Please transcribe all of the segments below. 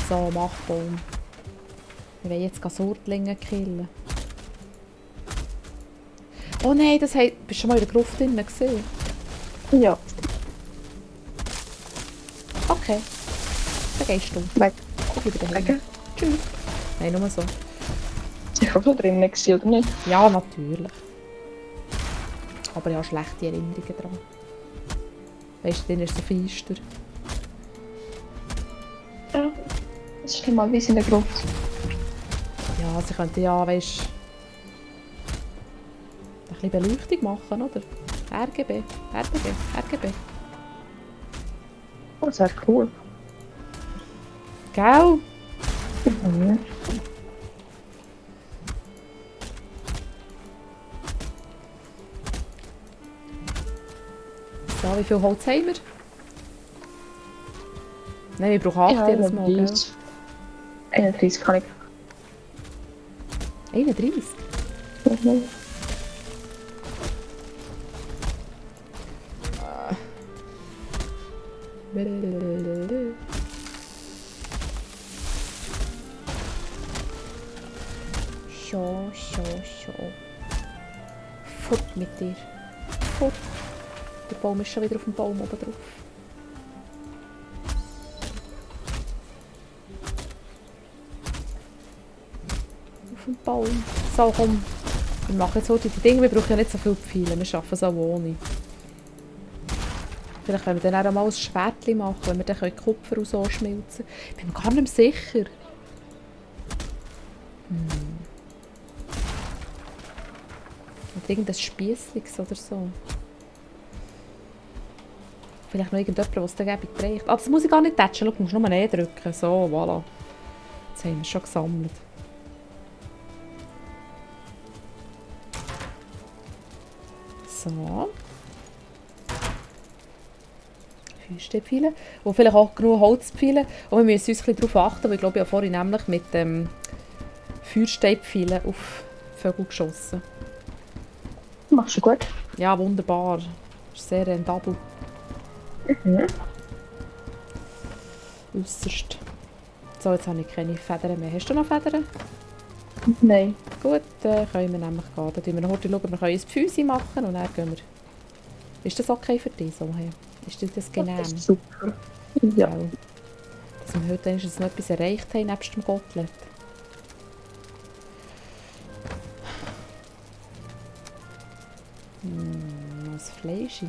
So, mach Baum. Wir wollen jetzt Surtlinge killen. Oh nein, bist du schon mal in der Gruft drin gesehen? Ja. Okay. Dann gehst du. Weg. Ich bleibe daheim. Weg. Tschüss. Nein, nur so. Ich war schon drinnen, oder nicht? Ja, natürlich. Aber ich habe schlechte Erinnerungen daran. Weißt du, dann ist es so feister. Ja. Das ist mal wie in der Gruft. Ja, sie könnten ja, weißt du, ein bisschen Beleuchtung machen, oder? RGB, RGB, RGB. Oh, das wäre cool. Gell? Mhm. So, wie viel Holz haben wir? Nein, wir brauchen 8 Ja, jedes Mal, gell? 31 kann ich. 31? Mhm. So. Fort mit dir. Fort. Der Baum ist schon wieder auf dem Baum oben drauf. Auf dem Baum. So, komm. Wir machen jetzt heute die Dinge. Wir brauchen ja nicht so viele Pfeile. Wir schaffen es auch ohne. Vielleicht können wir dann auch mal ein Schwertchen machen, wenn wir dann Kupfer und so schmelzen können. Ich bin mir gar nicht mehr sicher. Und irgendein Spiessliches oder so. Vielleicht noch irgendjemand, der es dann gäbe, trägt. Aber das muss ich gar nicht tätschen. Schau, du musst nur «E» drücken. So, voilà. Jetzt haben wir es schon gesammelt. So. Feuersteinpfeile. Und vielleicht auch genug Holzpfeile. Und wir müssen uns ein bisschen darauf achten, weil ich glaube, ich habe vorhin nämlich mit Feuersteinpfeilen auf Vögel geschossen. Machst du gut? Ja, wunderbar. Ist sehr rentabel. Mhm. Äusserst. So, jetzt habe ich keine Federn mehr. Hast du noch Federn? Nein. Gut, dann können wir nämlich gehen. Dann schauen wir noch heute, wir können ein Pfüsi machen und dann gehen wir. Ist das okay für dich, so? Ist das genehm? Das ist super. Ja. Gell? Dass wir heute noch etwas erreicht haben, nebst dem Gottlet. Noch ein Fleisch.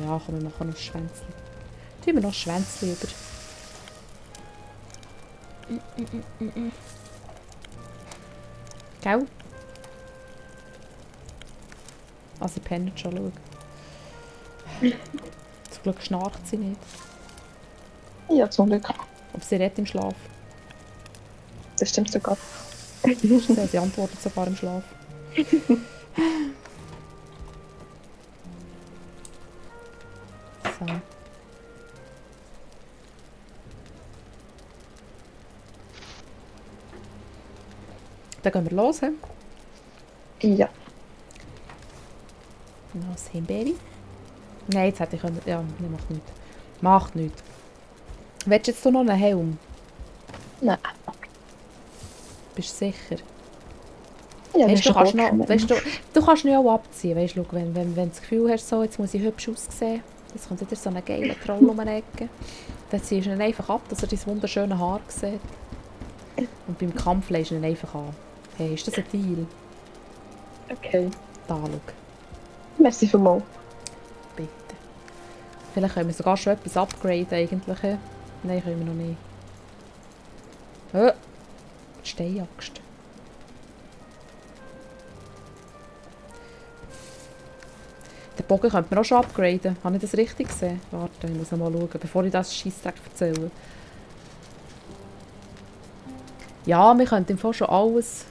Ja, komm, wir machen noch ein Schwänzchen. Tun wir noch ein Schwänzchen über. Gell? Also, sie pennt schon, schau. Zum Glück schnarcht sie nicht. Ja, zum Glück. Aber sie redet im Schlaf. Das stimmt sogar. Sie antwortet sogar im Schlaf. So. Dann gehen wir los. He? Ja. Noch ein Himbeere. Nein, jetzt hätte ich können. Ja, nee, macht nichts. Macht nichts. Willst du jetzt noch einen Helm? Nein. Bist du sicher? Ja, Weißt, du kannst ihn ja auch abziehen. Weißt, schau, wenn du das Gefühl hast, so, jetzt muss ich hübsch aussehen, jetzt kommt wieder so ein geiler Troll um die Ecke, dann ziehst du ihn einfach ab, dass er dein wunderschöne Haar sieht. Und beim Kampf legst du ihn einfach an. Hey, ist das ein Deal? Okay. Da, schau. Merci vielmals. Bitte. Vielleicht können wir sogar schon etwas upgraden eigentlich. Nein, können wir noch nicht. Die Steinaxt. Den Bogen könnte man auch schon upgraden. Habe ich das richtig gesehen? Warte, ich muss noch mal schauen, bevor ich das Scheissdreck erzähle. Ja, wir könnten im Fall schon alles.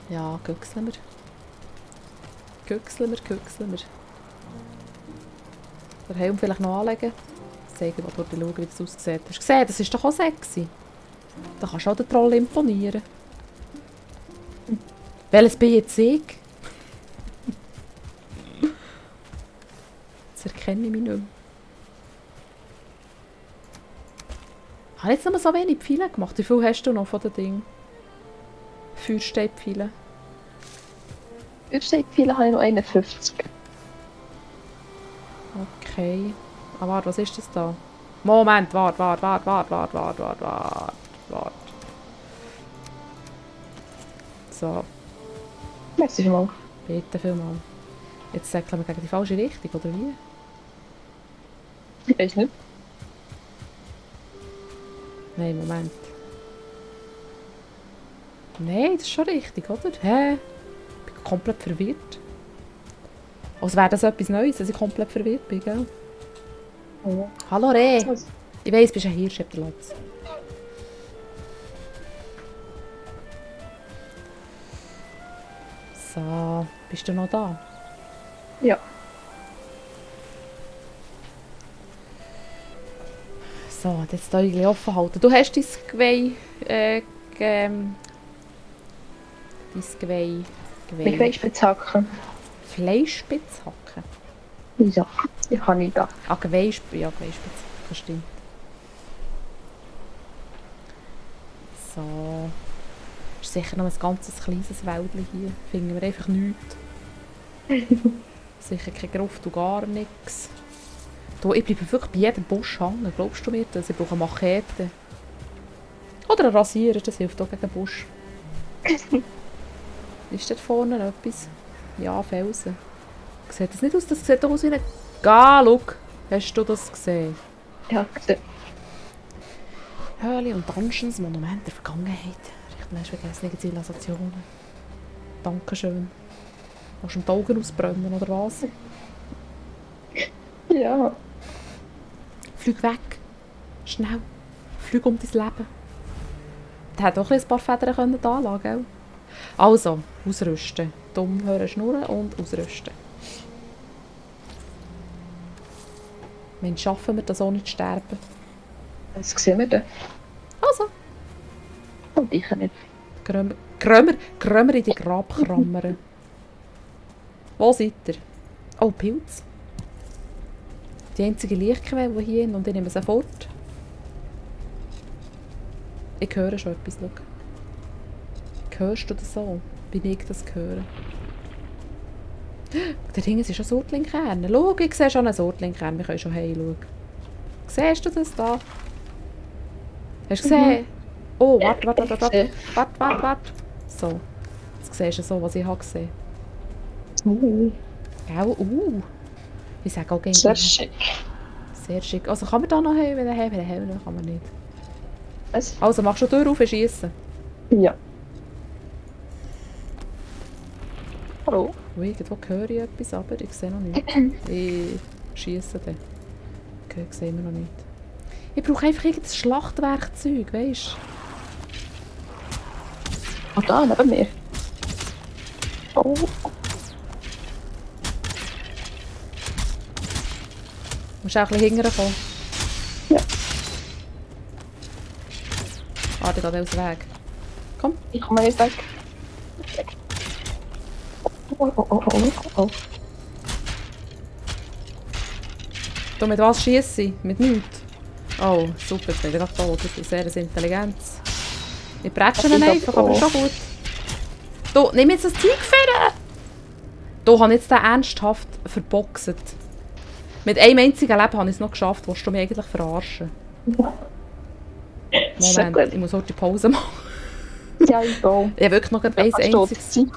Ja, güchseln wir. Güchseln wir. Den Helm vielleicht noch anlegen. Zeigen, wo du schauen, wie das aussieht. Hast du gesehen, das ist doch auch sexy. Da kannst du auch den Troll imponieren. Welches bin jetzt ich? Jetzt erkenne ich mich nicht mehr. Ich habe jetzt nur so wenig Pfeile gemacht. Wie viel hast du noch von den Dingen? Feuersteinpfeile. Feuersteinpfeile habe ich noch 51. Okay. Ah, warte, was ist das da? Moment, warte. So, Merci vielmals. bitte vielmals. Jetzt säckeln wir gegen die falsche Richtung, oder wie? Ich weiß nicht. Nein, Moment. Nein, das ist schon richtig, oder? Hä? Ich bin komplett verwirrt. Als wäre das etwas Neues, dass ich komplett verwirrt bin, gell? Ja. Hallo Reh! Was? Ich weiss, du bist ein Hirsch, ich hab den Latz. So, bist du noch da? Ja. So, jetzt hier irgendwie offen halten. Du hast dein Geweih, dein Geweih, Mit Weißspitzhacken. Fleischspitzhacken. Ja, ich habe nicht da. Ah, Geweihspitzhacken, ja, Geweihspitzhacken, das stimmt. So. Ist sicher noch ein ganzes kleines Wäldchen hier. Finden wir einfach nichts. Sicher kein Gruft und gar nichts. Du, ich bleibe wirklich bei jedem Busch hängen. Glaubst du mir das? Ich brauche eine Machete. Oder einen Rasierer, das hilft auch gegen den Busch. Ist dort vorne etwas? Ja, Felsen. Sieht das nicht aus? Das sieht doch aus wie ein... Schau! Hast du das gesehen? Ja, gesehen. Höhle und Dungeons, Monumente der Vergangenheit. Richten vergessene Zivilisationen. Dankeschön. Willst du ihm die Augen ausbrennen, oder was? Ja. Flieg weg. Schnell. Flieg um dein Leben. Der hätte auch ein paar Federn da lassen, gell? Also, ausrüsten. Dumm hören, schnurren und ausrüsten. Wenn schaffen wir das, ohne zu sterben. Das sehen wir dann. Also. Und ich nicht. Krömer in die Grabkammer. Wo seid ihr? Oh, Pilz. Die einzige Lichtquelle hier und ich nehme sie fort. Ich höre schon etwas, schau. Hörst du das so? Bin ich das höre? Da hinten sind schon Sortlinkerne. Schau, ich sehe schon einen Sortlinkern. Wir können schon hinschauen. Siehst du das da? Hast du gesehen? Oh, warte. So. Jetzt siehst du so, was ich habe gesehen. Gell? Ich sage auch gerne. Sehr schick. Sehr schick. Also kann man da noch haben, wenn er haben kann man nicht. Was? Also machst du die Tür auf und schiessen. Ja. Hallo? Oh, irgendwo höre ich etwas, aber ich sehe noch nicht. Ich schiesse dann. Okay, sehen wir noch nicht. Ich brauche einfach irgendein Schlachtwerkzeug, weisst du? Oh, da, neben mir. Oh. Du musst auch ein bisschen hinterher kommen. Ja. Warte, ich gehe aus dem Weg. Komm. Ich komme jetzt weg. Oh. Du, mit was schiesse ich? Mit nichts? Oh, super, jetzt bin ich gerade tot. Das ist sehr Intelligenz. Ich brätsche ihn einfach, aber schon gut. Du, nimm jetzt das Zeug für. Du, habe jetzt den ernsthaft verboxt. Mit einem einzigen Leben habe ich es noch geschafft. Willst du mich eigentlich verarschen? Moment, ich muss heute Pause machen. Ja, ich gehe. Ich habe wirklich noch ein einziges... Sein.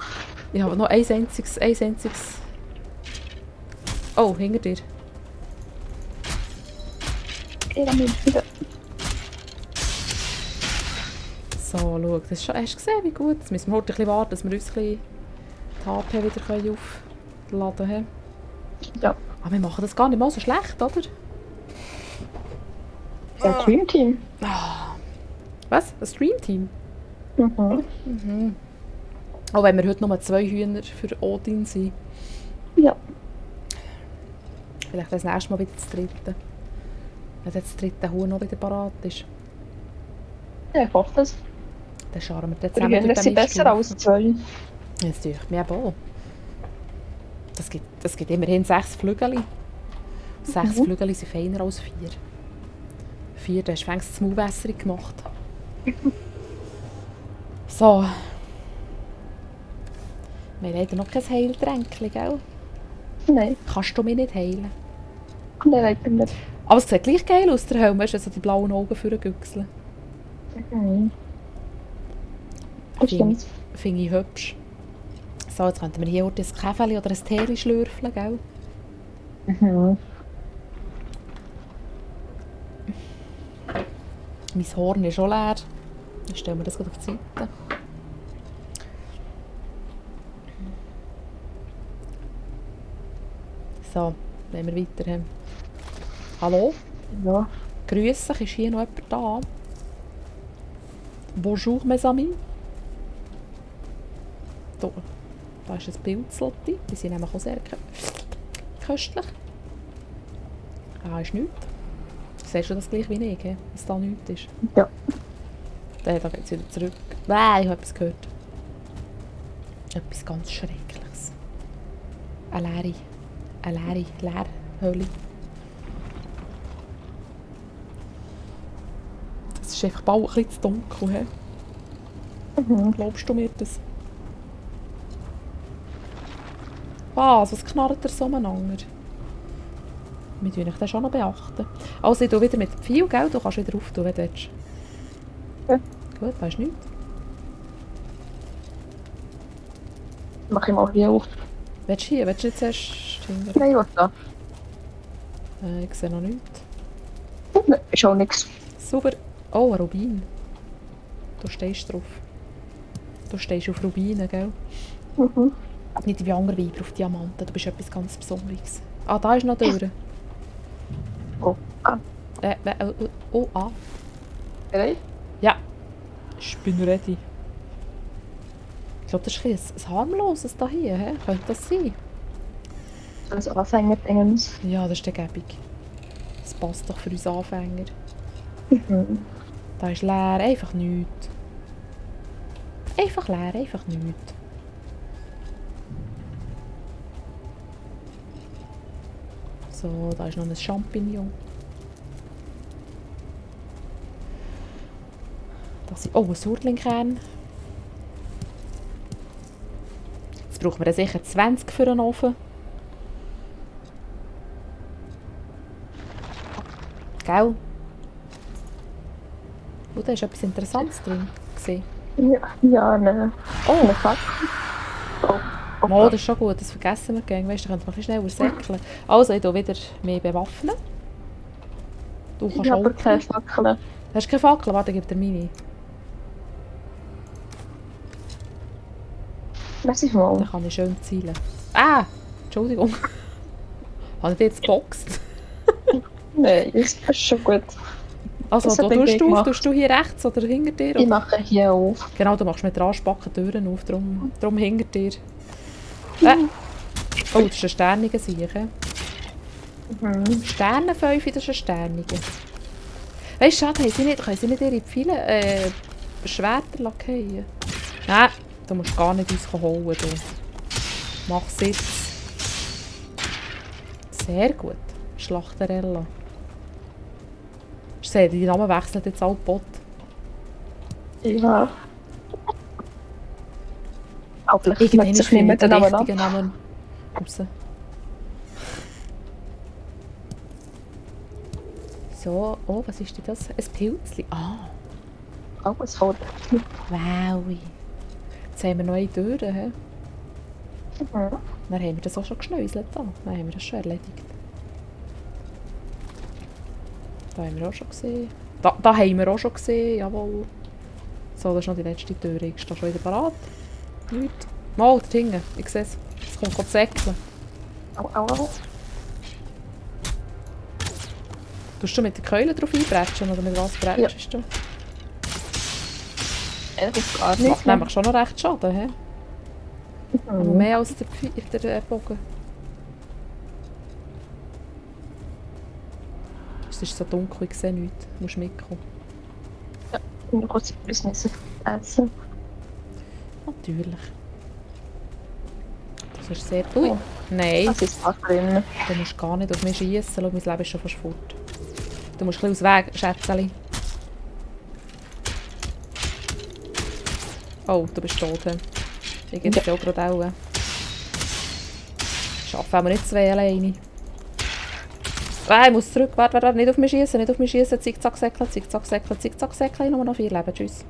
Ich habe noch ein einziges... Oh, hinter dir. Ich habe mich wieder. So, schau, das ist schon, hast du gesehen, wie gut? Jetzt müssen wir heute ein bisschen warten, dass wir uns ein bisschen die HP wieder aufladen können. Ja. Aber wir machen das gar nicht mal so schlecht, oder? Ein Dreamteam. Was? Ein Streamteam? Mhm. Auch wenn wir heute nur 2 Hühner für Odin sind. Ja. Vielleicht das nächste Mal wieder das dritte. Wenn dann das dritte Huhn noch wieder parat ist. Ja, ich hoffe es. Dann scharren wir dann Die zusammen Hühner durch sind den besser als 2. Ja, das tue ich mir eben auch. Das gibt immerhin 6 Flügel. 6 Flügel sind feiner als 4. 4, da hast du fängst das Maul besser gemacht. So. Wir haben leider noch kein Heiltränkchen, gell? Nein, Kannst du mich nicht heilen? nein, leider nicht. Aber es sieht gleich geil aus, der Helm, weißt du, so die blauen Augen für den Güchsel. Mhm. Das stimmt. Finde ich hübsch. So, jetzt könnten wir hier ein Käfeli oder ein Tee schlürfeln, gell? Mhm. Mein Horn ist schon leer. Dann stellen wir das gerade auf die Seite. So, nehmen wir weiter. Hallo? Ja. Grüß dich, ist hier noch jemand da? Bonjour, mes amis. Da ist ein Pilzlotti. Die sind nämlich auch sehr köstlich. Ah, ist nichts. Siehst du das gleich wie ich, dass da nichts ist? Ja. Da geht es wieder zurück. Ich habe etwas gehört. Etwas ganz Schreckliches. Eine leere Leerhöhle. Es ist einfach bald ein bisschen zu dunkel. He? Glaubst du mir das? Was knarrt da so umeinander? Wir müssen das schon noch beachten. Also ich tue wieder mit dem Pfeil, gell? Du kannst wieder auftun, wenn du willst. Ja. Gut, da ist nichts. Mach ich mal hier auf. Willst du hier? Willst du jetzt erst hinter? Nein, was da? Ich sehe noch nichts. Nein, ist auch nichts. Super. Oh, ein Rubin. Du stehst drauf. Du stehst auf Rubinen, gell? Mhm. Nicht wie andere Weiber auf Diamanten. Du bist etwas ganz Besonderes. Ah, da ist noch die Tür. Oh, ah. Oh, ah. Bereit? Ja. Ich bin ready. Ich glaube, das ist ein bisschen ein harmloses da hier. He? Könnte das sein? So ein Anfänger-Dingens. Ja, das ist der gäbig. Das passt doch für uns Anfänger. Mhm. Da ist leer, einfach nichts. Einfach leer, einfach nichts. So, da ist noch ein Champignon. Das ist, oh, ein Surtlingkern. Jetzt brauchen wir sicher 20 für einen Ofen. Gell? Oh, da ist etwas Interessantes drin. Gesehen. Ja, ne. Oh, Eine Fackel. Oh, oh, das ist schon gut, das vergessen wir gern. Weißt du, da könnte man ein bisschen schneller säckeln. Also, ich tue wieder mehr bewaffnen. Du kannst ich habe auch. keine Fackel. Hast du keine Fackel? Warte, gib dir meine. Merci Dann mal. kann ich schön zielen. Ah! Entschuldigung. Habe ich dich jetzt geboxt? Nein, das ist schon gut. Also, Das da habe ich tust du gemacht. tust du hier rechts oder hinter dir? Ich mache hier auf. Genau, du machst mit der Anspacken Türen auf, drum hinter dir. Oh, das ist ein sterniger Sieg. Sternenfäufe, das ist ein sterniger. Weißt du, schade, können sie nicht ihre Pfeile, Schwerter lackieren? Nein, du musst gar nicht uns holen. Du. Mach Sitz. Sehr gut, Schlachterella. Seht ihr, die Namen wechseln jetzt alle Bot. Ja. Hoffentlich Irgendwann schmeckt sich ist nicht für mit den den Namen ab. richtigen Namen raus. So, oh, was ist denn das? Ein Pilzli. Ah, Oh, es kommt. wow. Jetzt haben wir neue Türen. He? Mhm. Dann haben wir das auch schon geschnäuselt. Dann haben wir das schon erledigt. Da haben wir auch schon gesehen. Da haben wir auch schon gesehen, jawohl. So, das ist noch die letzte Tür. Ich stehe schon wieder parat. Nichts. Mal, da hinten. Ich sehe es. Es kommt gerade säckeln. Au, au, au. Tust du mit der Keule drauf einbrechen oder mit was bretschst du? Das ist gar Das nicht. macht nämlich schon noch recht Schaden. He? Aber Mhm. mehr als der Bogen. ist so dunkel, ich sehe nichts. Du musst mitkommen. Ich muss kurz etwas müssen essen. Natürlich. Das ist sehr... Ui! Oh. Nein, Was ist da drin? du musst gar nicht auf mich schiessen. Schau, mein Leben ist schon fast fort. Du musst ein bisschen aus dem Weg, Schätzeli. Oh, du bist tot. He. Ich gebe es dir auch gerade auch. Schaffen wir nicht zwei alleine. Ich muss zurück. Warte, warte, nicht auf mich schiessen, nicht auf mich schiessen. Zickzack-Säckle, Zickzack-Säckle, Zickzack-Säckle. Ich habe noch 4 Leben. Tschüss.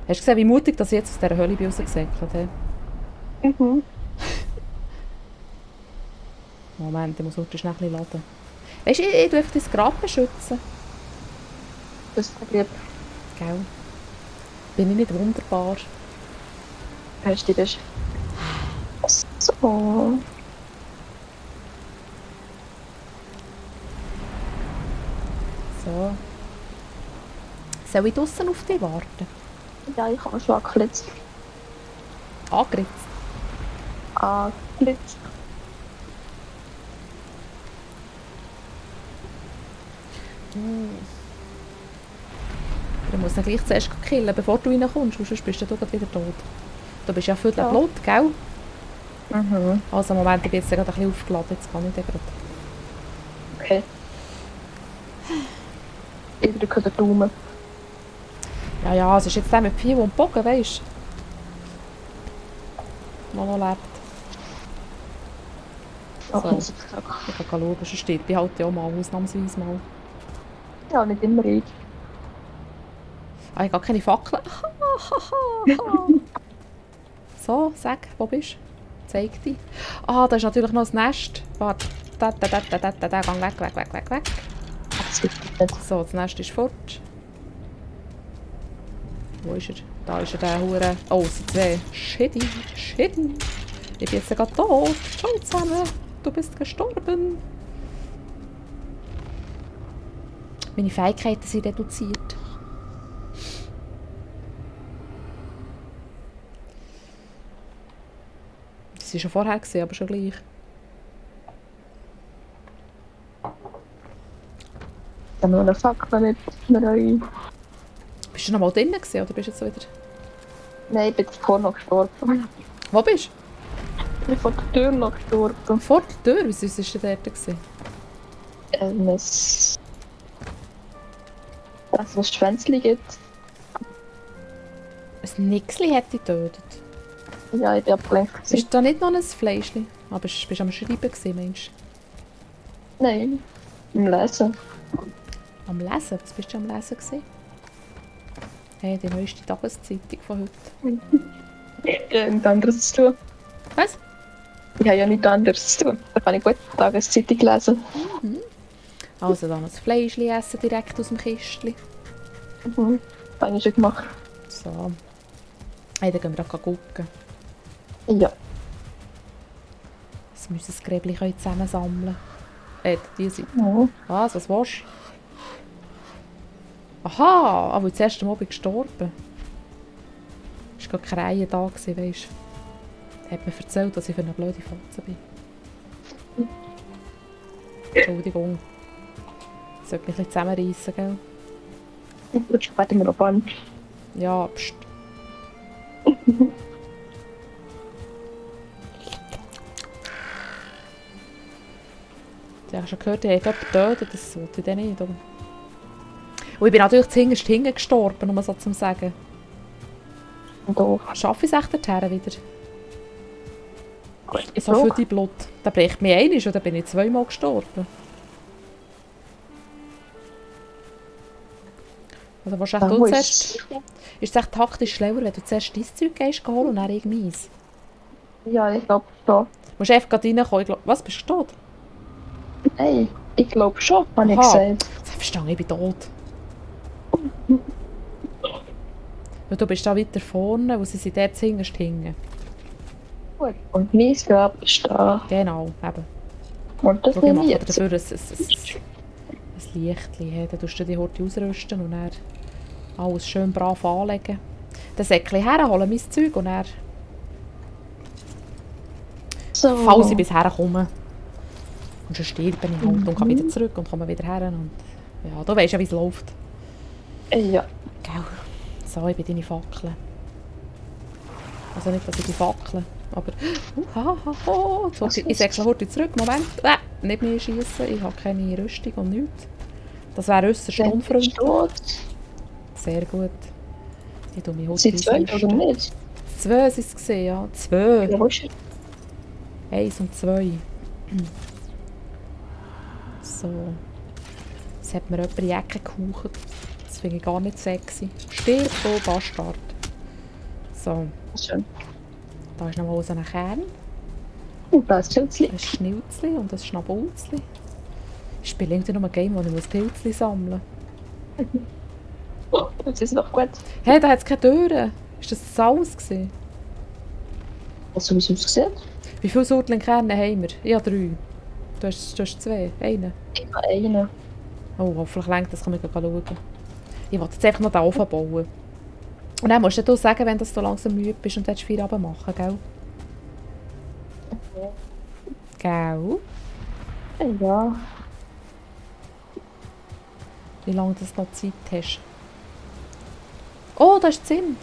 Hast du gesehen, wie mutig dass ich jetzt aus dieser Höhle bin rausgesäckelt habe? Mhm. Moment, ich muss heute schnell ein bisschen laden. Weißt du, ich darf dein Grab beschützen. Das ist lieb. Gell? Bin ich nicht wunderbar? Hörst du das? So. So. Soll ich draussen auf dich warten? Ja, ich habe schon angeklitzt. Angeritzt. Angeklitzt. Du musst ihn gleich zuerst killen, bevor du reinkommst, sonst bist du gerade wieder tot. Du bist ja viertel Ja. Blut, gell? Mhm. Also Moment, ich bin jetzt gerade ein bisschen aufgeladen, jetzt kann ich den gerade. Okay. Ich drücke den Daumen. Ja, ja, es ist jetzt der mit Pfeil und Bogen, weisst du? Der noch lebt. Oh, So. so. Ich kann schauen, sonst steht ich halt ja auch mal, ausnahmsweise mal. Ja, nicht immer ich. Ah, ich habe gar keine Fackel. So, sag, wo bist du? Zeig dich. Ah, da ist natürlich noch ein Nest. Warte. Da, gang weg, weg, weg, weg, weg. Das gibt nicht. So, das Nest ist fort. Wo ist er? Da ist er, der Hure. Oh, es sind 2. Shitty, shitty. Ich bin jetzt gerade tot. Ciao zusammen. Du bist gestorben. Meine Fähigkeiten sind reduziert. Das war schon vorher, aber schon gleich. Dann noch eine Fackel mit einer. Bist du noch mal drinnen gewesen, oder bist du jetzt so wieder... Nein, ich bin vorher noch gestorben. Wo bist Ich bin vor der Tür noch gestorben. du? Vor der Tür? Wieso warst du dort gewesen? Was Schwänzli gibt. Ein Nixli hat dich getötet. Ja, ich bin abgelenkt. Ist da nicht noch ein Fleischli? Aber bist du am Schreiben gewesen, meinst Nein, im Lesen. du? Am Lesen? Was bist du am Lesen gewesen? Hey, die neueste Tageszeitung von heute. Ich habe nichts anderes zu tun. Was? Ich habe ja nichts anderes zu tun. Da kann ich gut Tageszeitung lesen. Also dann ein Fleischli essen, direkt aus dem Kistchen. Mhm. Das habe ich schon gemacht. So. Hey, dann gehen wir auch gucken. Ja. Das Müsesgräbli können zusammensammeln. Die sind... Oh. Was willst du? Aha, aber das erste Mal bin ich gestorben. Es war gar keine Reihe da, weißt du. Er hat mir erzählt, dass ich für eine blöde Fotze bin. Entschuldigung. Ich sollte mich ein bisschen zusammenreissen, gell? Jetzt warten wir noch an. Ja, pst. Ich habe schon gehört, ich habe jemanden getötet, das sollte ich dann nicht. Oder? Und ich bin natürlich zuhinterst hinten gestorben, um es so zu sagen. Doch. Schaffe ich es echt dorthin wieder? Ich So viel die Blut. Da bricht mich einmal und dann bin ich 2-mal gestorben. Oder willst du zuerst... Ist es echt taktisch schlauer, wenn du zuerst dein Zeug gehst holen und dann ich meins? Ja, ich glaube schon. Du musst einfach gerade reinkommen. Was, bist du tot? Nein, ich glaube schon, habe ich Aha. gesagt. Das verstehe ich bin tot. Weil du bist da weiter vorne und sie sind dort hinterst hinten. Gut. Und mein Grab ist da. Genau, eben. Und das Schau, ich nehme mache ich dir jetzt. dafür ein Lichtchen. Hey. Dann tust du die Horte ausrüsten und dann alles schön brav anlegen. Dann Säckchen herholen, mein Zeug, und dann, So. falls ich bis herkomme. Und schon stirb ich halt und kann wieder zurück und komme wieder her. Und ja, du weisst ja, wie es läuft. Ja. Gell? So, ich bin deine Fackel. Also nicht, dass ich die Fackel, aber... ich sage heute zurück. Moment. Nicht mehr schiessen. Ich habe keine Rüstung und nichts. Das wäre äußerst unfreundlich. Sehr gut. Ich tue mich heute Sind 2 oder nicht? 2 waren es, ja. 2. Ja, wo ist er? 1 und 2. So. Jetzt hat mir jemand in die Ecke gehaucht. Das finde ich gar nicht sexy. Stirb, du Bastard. So. Schön. Da ist nochmal so ein Kern. Da ist Pilzli. Ein Schnilzli und ein Schnabulzli. Ich spiele irgendwie noch ein Game, wo ich Pilzli sammeln muss. Das ist doch gut. Hey, da hat es keine Türen. Ist das Saus gewesen? Hast du es ausgesehen? Wie viele Sortling-Kerne haben wir? Ich habe 3. Du hast 2. Einen. Ich habe einen. Oh, hoffentlich längt das, kann ich schauen. Ich wollte jetzt einfach noch den Ofen bauen. Und dann musst du sagen, wenn du langsam müde bist und willst 4 runter machen, gell? Gell? Ja. Wie lange du noch Zeit hast. Oh, da ist die Sinn.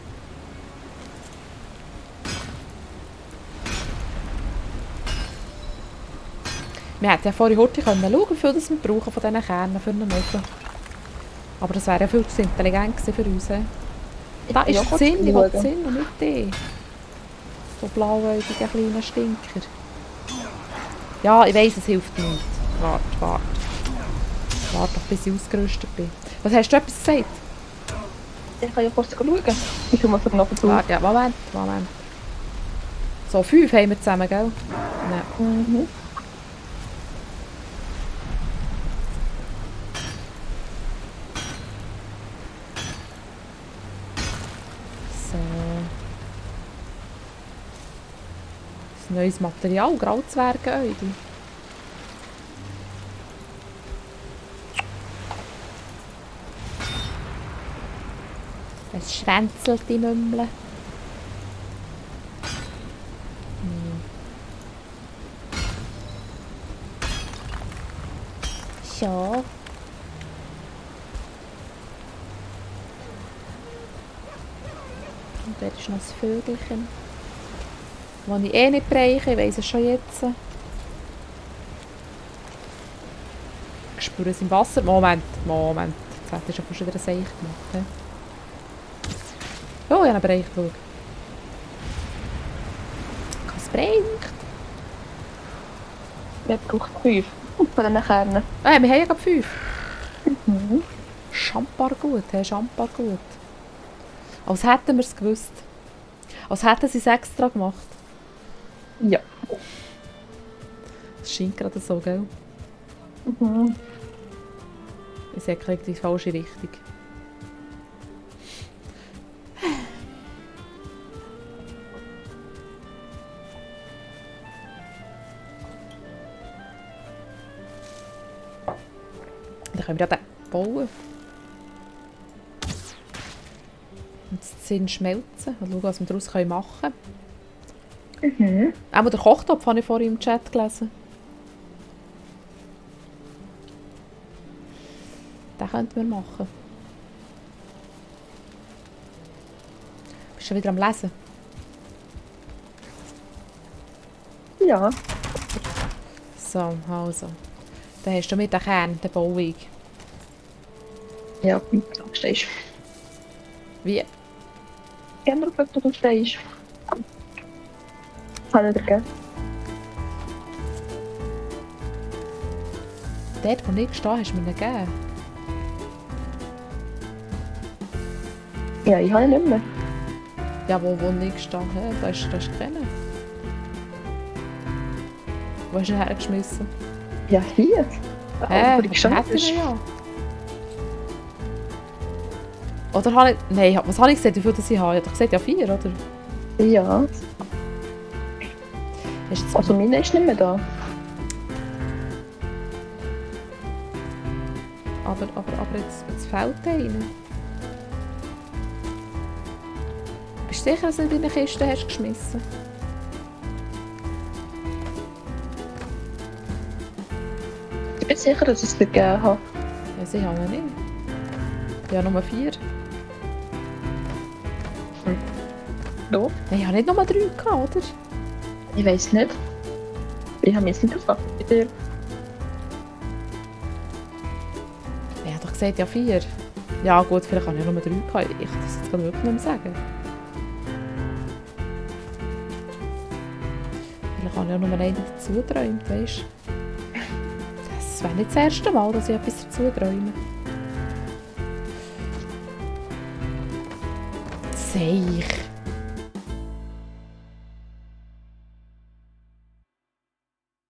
Wir hätten ja vorhin heute schauen können, wie viel wir brauchen von diesen Kernen für einen Ofen. Aber das wäre ja viel zu intelligent gewesen für uns. Da ist die Sinn, ich will die Sinn und nicht die. So blauäugige kleine Stinker. Ja, ich weiss, es hilft nicht. Warte. Warte doch, bis ich ausgerüstet bin. Was hast du etwas gesagt? Ich kann ja kurz schauen. Ich komme für noch dazu. Warte, ja, Moment. So, 5 haben wir zusammen, gell? Nein. Mhm. So. Das neues Material, Grauzwergenäugel. Es schwänzelt die Mümmel. So. Und dort ist noch das Vögelchen. Das ich eh nicht bereiche, ich weiss es schon jetzt. Ich spüre es im Wasser. Moment. Jetzt hat er schon fast wieder ein Seich gemacht. He? Oh, ich habe einen Bereich geschaut. Was bringt? Wer braucht 5 von diesen Kernen? Wir haben ja gerade 5. Mhm. Schambar gut, Schambar gut. Als hätten wir es gewusst. Als hätten sie es extra gemacht. Ja. Das scheint gerade so, gell? Mhm. Ich sehe in die falsche Richtung. Dann können wir ja den bauen. Und das Zinn schmelzen. Und schauen, was wir daraus machen können. Mhm. Auch den Kochtopf habe ich vorhin im Chat gelesen. Den könnten wir machen. Bist du schon wieder am Lesen? Ja. So, also. Dann hast du mit den Kern, den Bauung. Ja, da stehst du. Wie? Gerne drauf, du stehst. Kann ich dir geben. Dort, wo ich stehe, hast du mir ihn gegeben. Ja, ich habe ihn nicht mehr. Ja, wo ich stehe, da ist keiner. Wo hast du ihn hergeschmissen? Ja, hier. Hä? Aber ich Aber hätte ich ihn ja. Oder habe ich... Nein, was habe ich gesagt, wie viel das ich habe? Ich habe doch gesagt, ja 4, oder? Ja. Hast du jetzt Also meine ist nicht mehr da. aber jetzt fehlt einer. Bist du sicher, dass du ihn in deine Kiste hast geschmissen? Ich bin sicher, dass es dir gegeben hat. Ja, sie haben nicht. Ja, Nummer 4. Du? Nein, ich habe nicht Nummer 3 gehabt, oder? Ich weiß nicht. Ich habe mich nicht gefragt bei dir. Ich habe doch gesagt, ja 4. Ja gut, vielleicht habe ich ja Nummer 3 gehabt. Ich kann das jetzt gerade wirklich nicht mehr sagen. Vielleicht habe ich ja Nummer 1 dazu geträumt, weißt du? Das wäre nicht das erste Mal, dass ich etwas dazu träume. Seich.